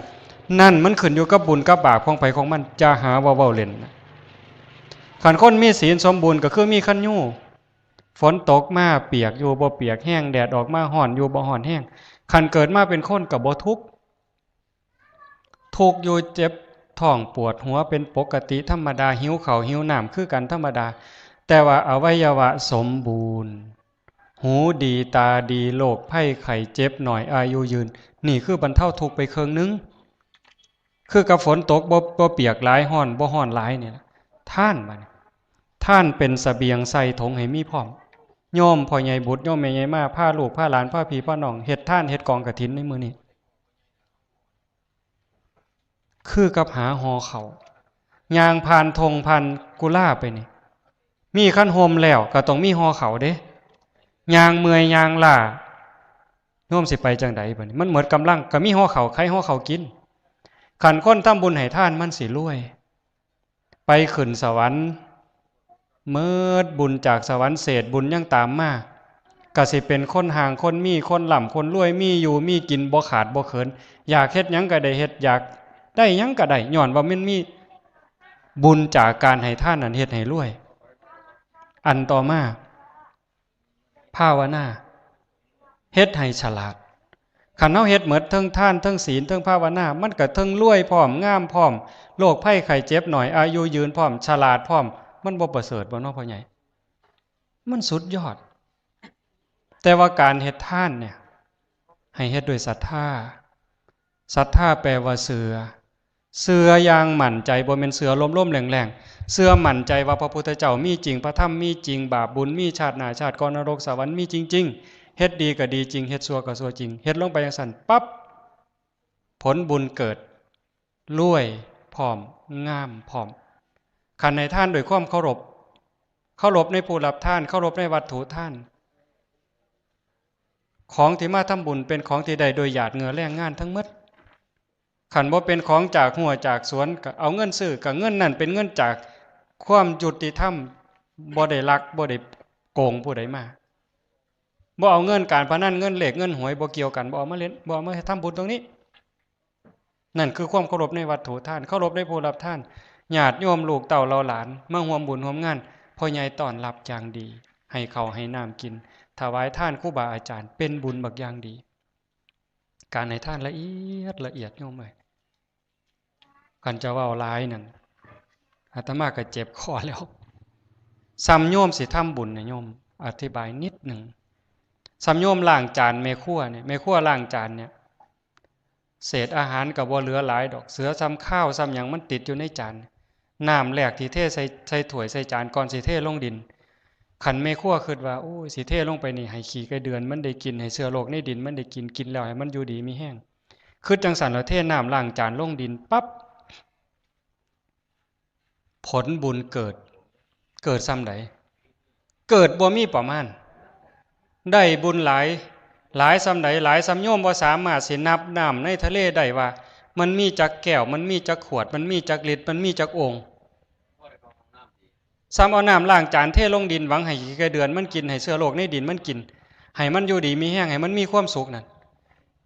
นั่นมันขึ้นอยู่กับบุญกับบาปของไผของมัน อย่าหาว่าเว้าเล่นนะ คันคนมีศีลสมบูรณ์ก็คือมีคันยู ฝนตกมาเปียกอยู่บ่เปียกแฮง แดดออกมาร้อนอยู่บ่ร้อนแฮง คันเกิดมาเป็นคนก็บ่ทุกข์ ทุกข์อยู่เจ็บท้องปวดหัวเป็นปกติธรรมดา หิวข้าวหิวน้ำคือกันธรรมดา แต่ว่าอวัยวะสมบูรณ์ หูดีตาดี โรคภัยไข้เจ็บน้อย อายุยืน นี่คือบรรเทาทุกข์ไปครึ่งหนึ่ง คือกับฝนตกบ่ บ่เปียกหลาย ร้อนบ่ร้อนหลายนี่ล่ะ ทานบัดนี้ ทานเป็นเสบียงใส่ถุงให้มีพร้อม โยมพ่อใหญ่บุตร โยมแม่ใหญ่มา พาลูกพาหลาน พาพี่พาน้อง เฮ็ดทาน เฮ็ดกองกฐินในมื้อนี้ คือกับหาห่อข้าว ย่างผ่านท่งผ่านกุลาไปนี่ มีคันห่มแล้วก็ต้องมีห่อข้าวเด้ ย่างเมื่อยย่างล้า โยมสิไปจั่งใดบัดนี้ มันหมดกำลัง ก็มีห่อข้าว ไขห่อข้าวกิน คันคนทำบุญให้ทานมันสิรวย ไปขึ้นสวรรค์ หมดบุญจากสวรรค์ เศษบุญยังตามมา ก็สิเป็นคนห่างคนมี คนร่ำคนรวย มีอยู่มีกิน บ่ขาดบ่เขิน อยากเฮ็ดหยังก็ได้เฮ็ด อยาก ได้หยังก็ได้ ย้อนว่ามันมีบุญจากการให้ทานนั้นเฮ็ดให้รวย อันต่อมา ภาวนา เฮ็ดให้ฉลาด คันเฮาเฮ็ดหมดเทิงทาน เทิงศีล เทิงภาวนา มันก็เทิงรวยพร้อม งามพร้อม โรคภัยไข้เจ็บน้อย อายุยืนพร้อม ฉลาดพร้อม มันบ่ประเสริฐบ่เนาะพ่อใหญ่ มันสุดยอด แต่ว่าการเฮ็ดทานเนี่ย ให้เฮ็ดด้วยศรัทธา ศรัทธาแปลว่าเชื่อ เชื่ออย่างมั่นใจ บ่แม่นเชื่อลมๆแรงๆ เชื่อมั่นใจว่าพระพุทธเจ้ามีจริง พระธรรมมีจริง บาปบุญมี ชาติหน้าชาติก่อน นรกสวรรค์มีจริงๆ เฮ็ดดีก็ดีจริง เฮ็ดชั่วก็ชั่วจริง เฮ็ดลงไปจั่งซั้นปั๊บ ผลบุญเกิด รวยพร้อม งามพร้อม คันให้ทานด้วยความเคารพ เคารพในผู้รับทาน เคารพในวัตถุทาน ของที่มาทำบุญเป็นของที่ได้โดยหยาดเหงื่อแรงงานทั้งหมด คันบ่เป็นของจากหัวจากสวน ก็เอาเงินซื้อ ก็เงินนั่นเป็นเงินจากความยุติธรรม บ่ได้ลัก บ่ได้โกงผู้ใดมา บ่เอาเงินการพนัน เงินเลข เงินหวย บ่เกี่ยวกัน บ่เอามาเล่น บ่เอามาทำบุญตรงนี้ นั่นคือความเคารพในวัตถุทาน เคารพในผู้รับทาน ญาติโยมลูกเต้าเหล่าหลาน มาร่วมบุญร่วมงาน พ่อใหญ่ต้อนรับอย่างดี ให้ข้าวให้น้ำกิน ถวายทานครูบาอาจารย์ เป็นบุญบักอย่างดี การให้ทานละเอียดละเอียดโยมเอ้ย คันจะเว้าหลายนั่น อาตมาก็เจ็บคอแล้ว ส่ำโยมสิทำบุญนะโยม อธิบายนิดหนึ่ง ส่ำโยมล้างจานแม่ครัวเนี่ย แม่ครัวล้างจานเนี่ย เศษอาหารก็บ่เหลือหลายดอก เศษส่ำข้าวส่ำหยังมันติดอยู่ในจาน น้ำแรกที่เทใส่ ใส่ถ้วยใส่จานก่อนสิเทลงดิน คันแม่ครัวคิดว่า โอ้ย สิเทลงไปนี่ ให้ขี้ไก่เดือนมันได้กิน ให้เชื้อโรคในดินมันได้กิน กินแล้วให้มันอยู่ดีมีแฮง คิดจั่งซั้นแล้วเทน้ำล้างจานลงดินปั๊บ ผลบุญเกิด เกิดส่ำใด เกิดบ่มีประมาณ ได้บุญหลาย หลายส่ำใด หลายส่ำโยมบ่สามารถสินับน้ำในทะเลได้ว่า มันมีจักแก้ว มันมีจักขวด มันมีจักลิตร มันมีจักโอ่ง ส่ำเอาน้ำล้างจานเทลงดิน หวังให้ขี้ไก่เดือนมันกิน ให้เชื้อโรคในดินมันกิน ให้มันอยู่ดีมีแฮง ให้มันมีความสุขนั่น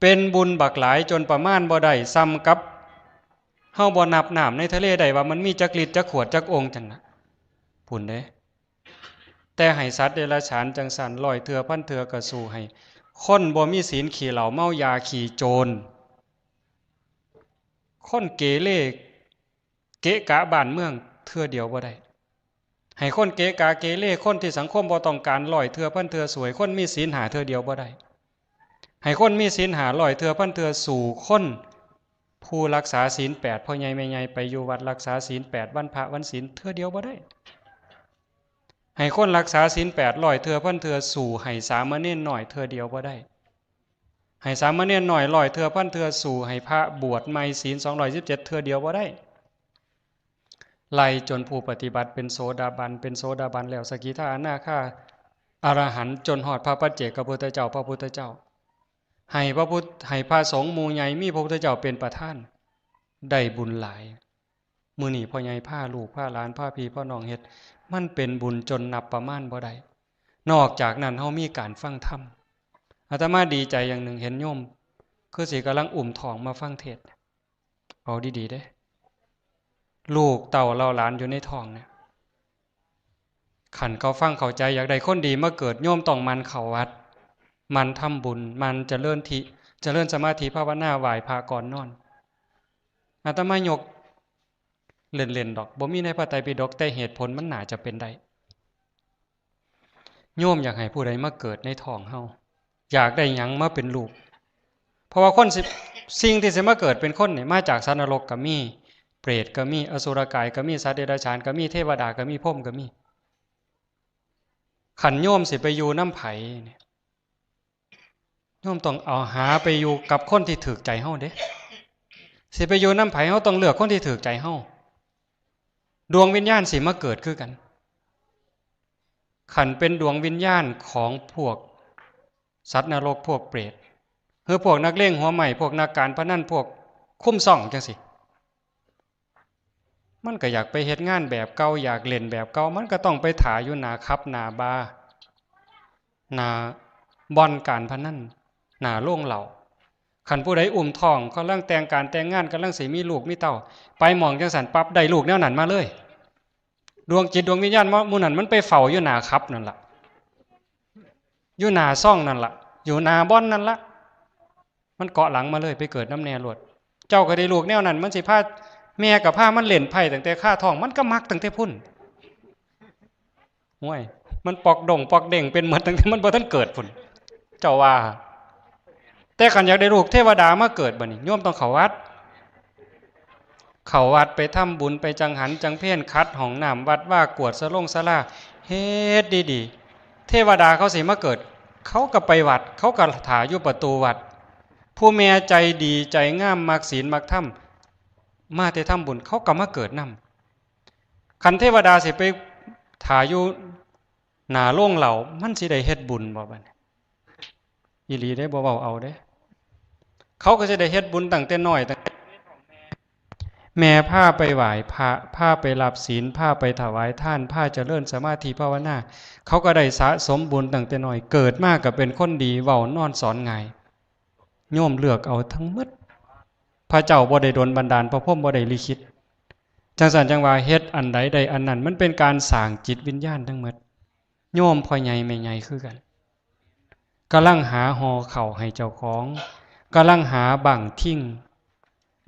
เป็นบุญบักหลายจนประมาณบ่ได้ ส่ำกับเฮาบ่นับน้ำในทะเลได้ว่ามันมีจักลิตร จักขวด จักโอ่งจั่งนะ พู้นเด้ แต่ให้สัตว์เดรัจฉานจั่งซั้น ร้อยเทื่อพันเทื่อก็สู้ให้ คนบ่มีศีล ขี้เหล้าเมายา ขี้โจร คนเกเร เกะกะบ้านเมืองเทื่อเดียวบ่ได้ ให้คนเกะกะเกเร คนที่สังคมบ่ต้องการ ร้อยเทื่อพันเทื่อสู้ให้คนมีศีลห้าเทื่อเดียวบ่ได้ ให้คนมีศีลห้า ร้อยเทื่อพันเทื่อสู้คนผู้รักษาศีลแปด พ่อใหญ่แม่ใหญ่ไปอยู่วัดรักษาศีลแปด วันพระวันศีลเทื่อเดียวบ่ได้ ให้คนรักษาศีลแปด ร้อยเทื่อพันเทื่อสู้ให้สามเณรน้อยเทื่อเดียวบ่ได้ ให้สามเณรน้อย ร้อยเทื่อพันเทื่อสู้ให้พระบวชใหม่ศีล สองร้อยสิบเจ็ด เทื่อเดียวบ่ได้ ไล่จนผู้ปฏิบัติเป็นโสดาบัน เป็นโสดาบันแล้ว สกิทา อนาคา อรหันต์ จนฮอดพระปัจเจกพุทธเจ้า พระพุทธเจ้า ให้พระพุทธ ให้พระสงฆ์หมู่ใหญ่ มีพระพุทธเจ้าเป็นประธาน ได้บุญหลาย มื้อนี้พ่อใหญ่พาลูกพาหลานพาพี่พาน้องเฮ็ด มันเป็นบุญจนนับประมาณบ่ได้ นอกจากนั้นเฮามีการฟังธรรม อาตมาดีใจอย่างหนึ่ง เห็นโยม คือสิกำลังอุ้มท้องมาฟังเทศน์ เอาดีๆเด้ ลูกเต้าเหล่าหลานอยู่ในท้องเนี่ย คันเขาฟังเข้าใจ อยากได้คนดีมาเกิด โยมต้องหมั่นเข้าวัด หมั่นทำบุญ หมั่นเจริญทิ เจริญสมาธิภาวนา ไหว้พระก่อนนอน อาตมายกเล่นๆดอก บ่มีในพระไตรปิฎก แต่เหตุผลมันน่าจะเป็นได้ โยมอยากให้ผู้ใดมาเกิดในท้องเฮา อยากได้หยังมาเป็นลูก เพราะว่าคนสิ สิ่งที่สิมาเกิดเป็นคนนี่ มาจากสัตว์นรกก็มี เปรตก็มี อสุรกายก็มี สัตว์เดรัจฉานก็มี เทวดาก็มี พรหมก็มี คันโยมสิไปอยู่นำไผเนี่ย โยมต้องเอาหาไปอยู่กับคนที่ถูกใจเฮาเด้ สิไปอยู่นำไผ เฮาต้องเลือกคนที่ถูกใจเฮา ดวงวิญญาณสิมาเกิดคือกัน คันเป็นดวงวิญญาณของพวกสัตว์นรก พวกเปรต หรือพวกนักเลงหัวไหม้ พวกนักการพนัน พวกคุมซ่องจั่งซี้ มันก็อยากไปเฮ็ดงานแบบเก่า อยากเล่นแบบเก่า มันก็ต้องไปถ่าอยู่หน้าผับ หน้าบาร์ หน้าบ่อนการพนัน หน้าโรงเหล้า คันผู้ใดอุ้มท้อง กำลังแต่งการแต่งงาน กำลังสิมีลูกมีเต้า ไปหม่องจั่งซั้นปั๊บ ได้ลูกแนวนั้นมาเลย ดวงจิตดวงวิญญาณหมู่นั้นมันไปเฝ้าอยู่หน้าขับนั่นล่ะ อยู่หน้าซองนั่นล่ะ อยู่หน้าบ่อนนั่นล่ะ มันเกาะหลังมาเลย ไปเกิดนำแน่โลด เจ้าก็ได้ลูกแนวนั้น มันสิพา แม่ก็พามันเล่นไพ่ตั้งแต่คาท้อง มันก็มักตั้งแต่พุ้น ห้วย มันปอกด้งปอกเด้งเป็นหมดตั้งแต่มันบ่ทันเกิดพุ้น เจ้าว่า แต่คันอยากได้ลูกเทวดามาเกิดบัดนี้ โยมต้องเข้าวัด เข้าวัดไปทำบุญ ไปจังหันจังเพล ขัดห้องน้ำวัดวา กวาดศาลงศาลา เฮ็ดดีๆ เทวดาเขาสิมาเกิด เขาก็ไปวัด เขาก็ถ่าอยู่ประตูวัด ผู้แม่ใจดีใจงาม มักศีลมักธรรม มาแต่ทำบุญ เขาก็มาเกิดนำ คันเทวดาสิไปถ่าอยู่หน้าโรงเหล้า มันสิได้เฮ็ดบุญบ่บัดนี้ อีหลีเด้ บ่เว้าเอาเด้ เขาก็สิได้เฮ็ดบุญตั้งแต่น้อย ตั้งแต่ แม่พาไปไหว้พระ พาไปรับศีล พาไปถวายทาน พาเจริญสมาธิภาวนา เขาก็ได้สะสมบุญตั้งแต่น้อย เกิดมาก็เป็นคนดี เว้านอนสอนง่าย โยมเลือกเอาทั้งหมด พระเจ้าบ่ได้ดลบันดาล พระพรหมบ่ได้ลิขิต จั่งซั้นจั่งว่าเฮ็ดอันใดได้อันนั้น มันเป็นการสร้างจิตวิญญาณทั้งหมด โยมพ่อใหญ่แม่ใหญ่คือกัน กำลังหาห่อข้าวให้เจ้าของ กำลังหาบั้งทิ่ง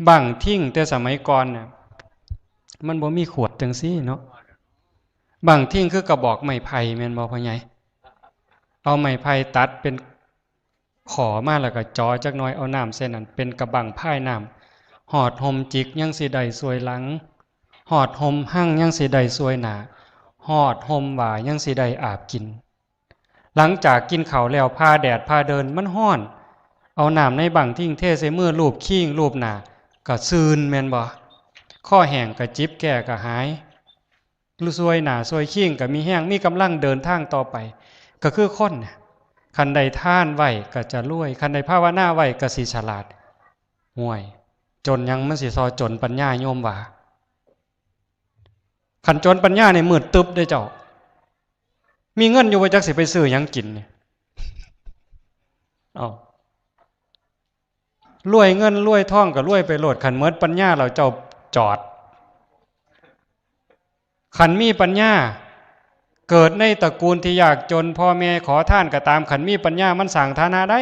บั้งทิ่งแต่สมัยก่อนน่ะ มันบ่มีขวดจั่งซี้เนาะ บั้งทิ่งคือกระบอกไม้ไผ่แม่นบ่พ่อใหญ่ เอาไม้ไผ่ตัดเป็นข้อมาแล้วก็จ่อจักหน่อย เอาน้ำใส่นั่นเป็นกระบั้งพายน้ำ ฮอดห่มจิกยังสิได้ส่วยหลัง ฮอดห่มฮั่งยังสิได้ส่วยหน้า ฮอดห่มหว่ายังสิได้อาบกิน หลังจากกินข้าวแล้ว ผ่าแดดผ่าเดิน มันฮ้อน เอาน้ำในบั้งทิ่งเทใส่มือ ลูบคิ้งลูบหน้า ก็ซื่นแม่นบ่ คอแห้งก็จิบแก้กระหาย ส่วยหน้าส่วยคิ้งก็มีแฮง มีกำลังเดินทางต่อไป ก็คือคนน่ะ คันได้ทานไว้ก็จะรวย คันได้ภาวนาไว้ก็สิฉลาด ห้วย จนหยังมันสิซอจนปัญญา โยมว่า คันจนปัญญานี่มืดตึ๊บเด้เจ้า มีเงินอยู่บ่จักสิไปซื้อหยังกินนี่ เอ้า รวยเงินรวยทองก็รวยไปโลด คันหมดปัญญาแล้วเจ้าจอด คันมีปัญญา เกิดในตระกูลที่ยากจน พ่อแม่ขอทานก็ตาม คันมีปัญญามันสร้างฐานะได้